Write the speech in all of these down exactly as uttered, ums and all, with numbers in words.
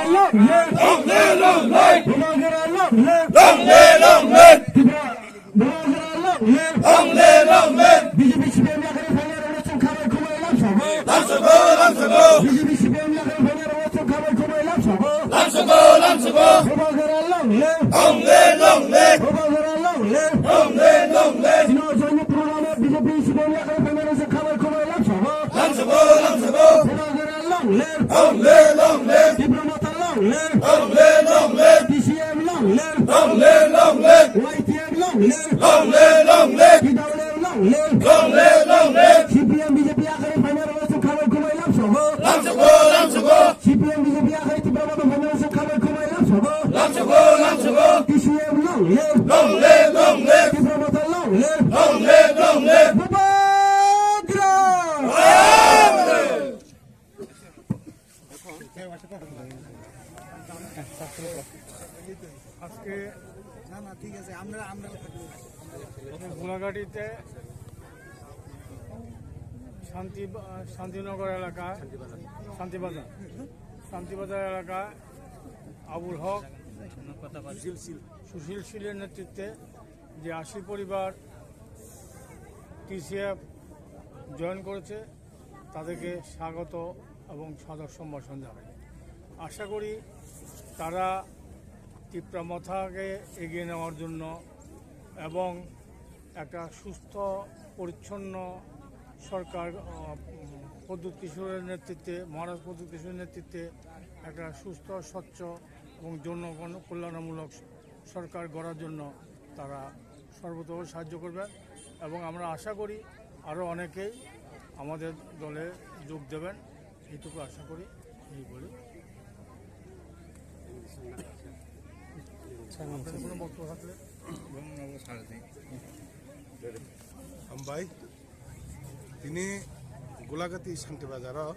Long live! Long live, long live! Bubagra long live! Long live, long live! Tipra, Bubagra long live! Long live, long live! B J P C P M yakarwi phainairokno chwng khabai khumbai lamsogo. Lamsogo, lamsogo! B J P C P M yakarwi phainairokno chwng khabai khumbai lamsogo. Lamsogo, lamsogo! Bubagra long live! Long live, long live! Bubagra long live! Long live, long live! Chini o joini program o B J P C P M yakarwi phainairokno chwng khabai khumbai lamsogo. Lamsogo, lamsogo! Bubagra long live! Long live, long live! Tipra Motha long live! Long live, long live! T C M long live! Long live, long live! Y T F long live! Long live, long live! P W F long live! Long live, long live! C P M B J P yakarwi phainairokno chwng khabai khumbai lamsogo. Lamsogo, lamsogo! C P M B J P yakarwi Tipra Motha phainairokno chwng khabai khumbai lamsogo. Lamsogo, lamsogo! T C M long live! Long live, long live! Tipra Motha long live! Long live, long live! Bubagra! আজকে না, না, ঠিক আছে, আমরা, আমরা গোলাঘাটিতে শান্তি, শান্তিনগর এলাকা, শান্তিবাজার, শান্তিবাজার এলাকা আবুল হক, সুশীল শীলের নেতৃত্বে যে আশি পরিবার টিসিএফ জয়েন করেছে, তাদেরকে স্বাগত এবং সাদর সম্ভাষণ জানাই। আশা করি তারা তিপ্রা মথাকে এগিয়ে নেওয়ার জন্য এবং একটা সুস্থ পরিচ্ছন্ন সরকার, আহ, প্রদ্যুৎ কিশোরের নেতৃত্বে, মহারাজ প্রদ্যুৎ কিশোরের নেতৃত্বে একটা সুস্থ, স্বচ্ছ এবং জনগণ কল্যাণমূলক সরকার গড়ার জন্য তারা সর্বতোভাবে সাহায্য করবেন এবং আমরা আশা করি আরও অনেকেই আমাদের দলে যোগ দেবেন, এইটুকু আশা করি। এই বলে আপনার কোনো বক্তব্য থাকলে এবং আমরা সারা দিই। Hambai, tini Gulagati Santi Bazar o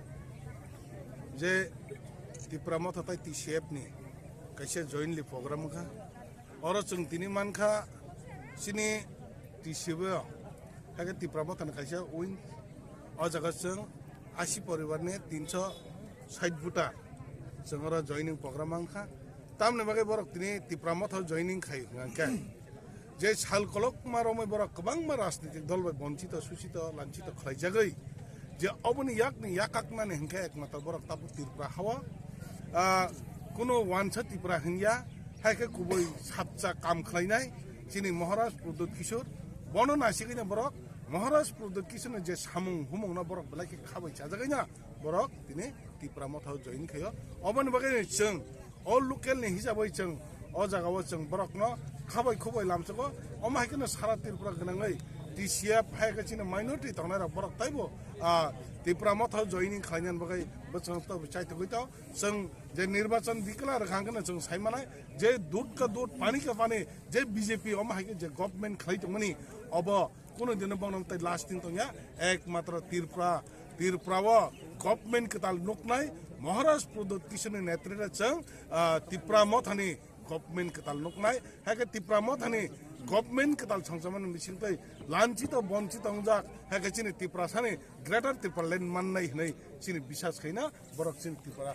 je Tipra Motha tai T C F ni kaisa jointly program wngkha. Oro chwng tini mankha chini T C F o, hakhe Tipra Motha ni kaisa wing. O jaga chwng ashi poribar ni tinso sait voter chwng oro joining program wngkha. Tamni bagwi borok tini Tipra Motha o joining khai hwnkha khe. Je sal kolokma romwi borok kwbangma rajnitik dol bai bonchito, suchito, lanchito khlaijagwi je oboni yakni yakaknani hinkhe ekmatro borok tabuk Tripura hao, ah, kuno wansa Tripura hinya, hai khe kubui sapcha kam khlainai chini Maharaj Pradyut Kishore. Bono naisigwino borok Maharaj Pradyut Kishoreni je samung humungno borok belai khe khabai chajagwino borok tini Tipra Motha o join khaio. Oboni bagwi chwng o local ni hisabwi chwng o jaga o chwng borok no khabai khuboi lamsogo. Omo hai kheno sara Tripura gwnangwi T C F hai khe chini minority tongnai rok borok taibo, ah, Tipra Motha o joining khlainani bagwi bwskango to chaitugwi to chwng je nirbachan dikla rwkha hwnkhe chwng sai manai je dud ka dud pani ka pani je B J P omo hai khe je government khlai tongmani obo Kuno dino bono tai lasting tongya, ekmatro Tripura, Tripura o government kwtal nuknai Maharaj Pradyut Kishoreni netrite chwng, ah, Tipra Mothani government kwtal nuknai, hai khe Tipra Mothani government kwtal songchamani bisingtwi lanchito bonchito wngjak, hai khe chini Tiprasani Greater Tipraland mannai hwnwi chini bisas khaina borok chini Tripura.